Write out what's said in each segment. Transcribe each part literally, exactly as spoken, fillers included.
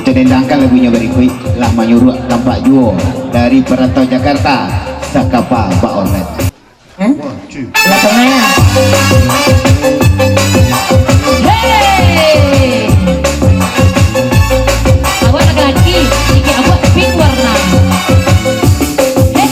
Dendangkan lagunyo barikuik, lah manyuruak tampak juo dari parantau Jakarta, Sakapa Baolet. Hah? Lah tengah ya? Hei! Awak laki-laki, gigi awak pink warna. Hei!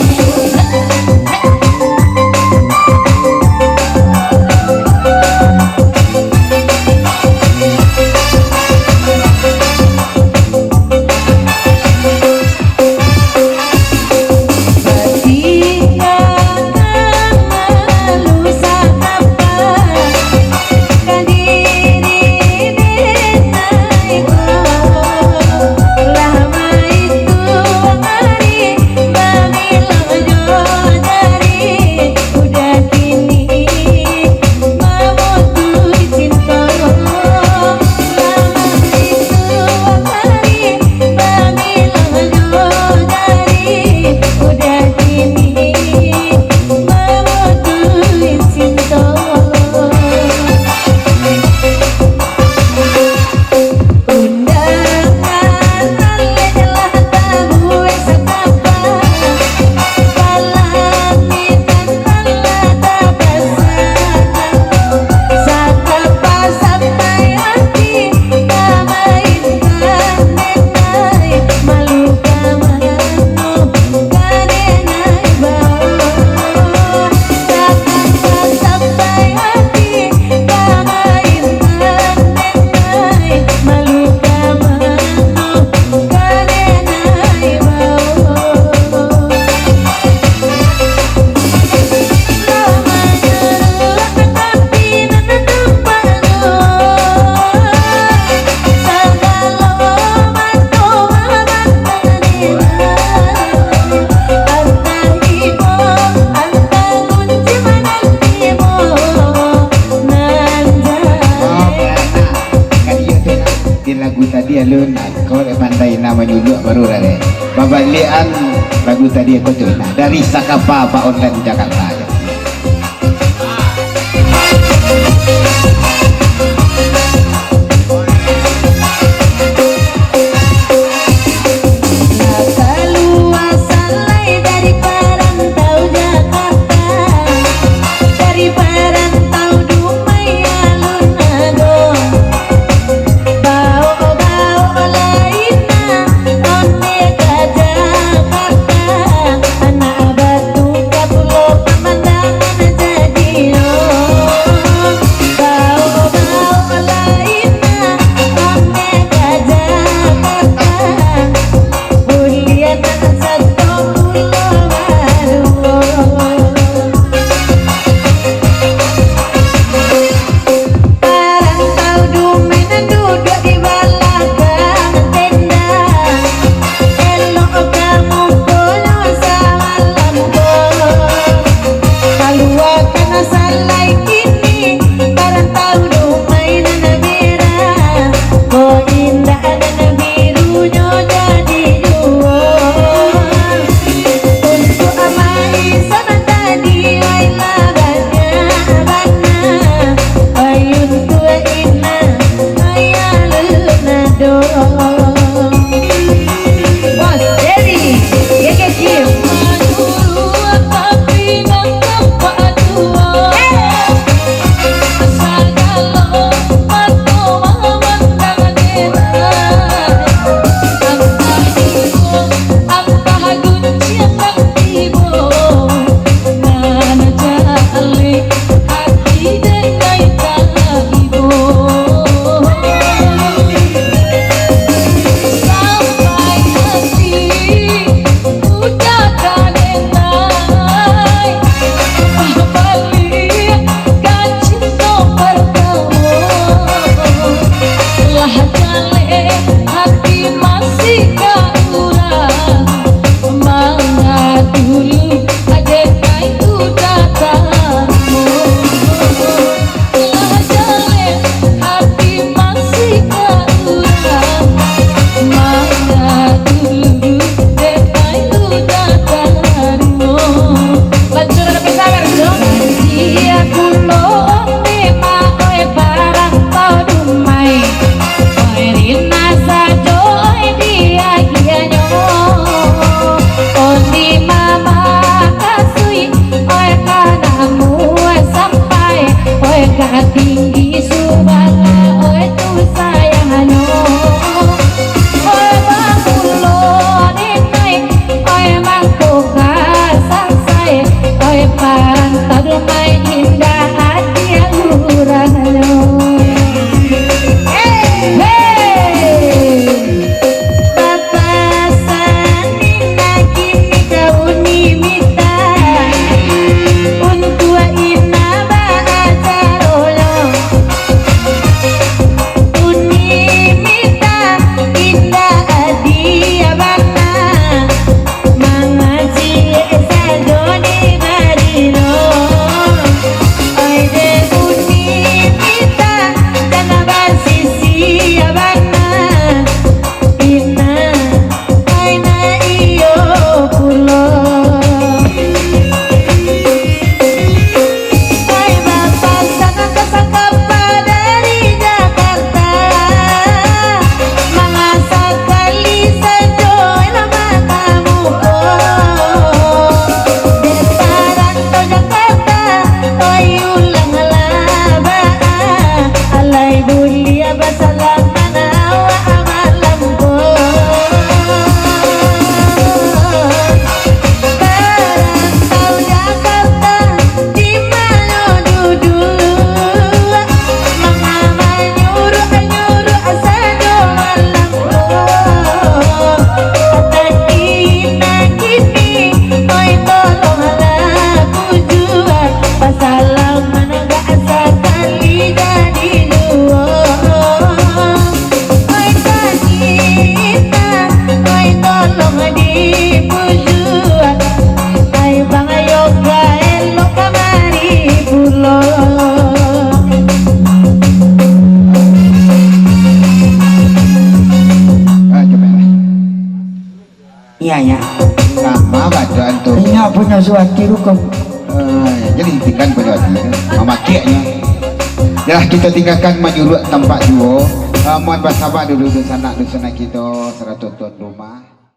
Di lagu tadi alun, kau dek pandai nah manyuduak baru lah deh. Babaliakan lagu tadi aku tu nah, dari Sakapa Baolet Jakarta. Lah kalua salai dari parantau Jakarta, dari parantau Dumai alun ado. Baok-baok lai na ondeh ka Jakarta, anak batu ka Pulo Pama-, Iya, ya. Sama badan tu. Inyo punyo suati tu kok. Eh, jadi tinggal punyo hati tu. Mamakiaknyo. Yalah, kita tinggalkan manyuruak tampak juo. Uh, mohon basaba dulu dunsanak-dunsanak kita sarato tuan rumah.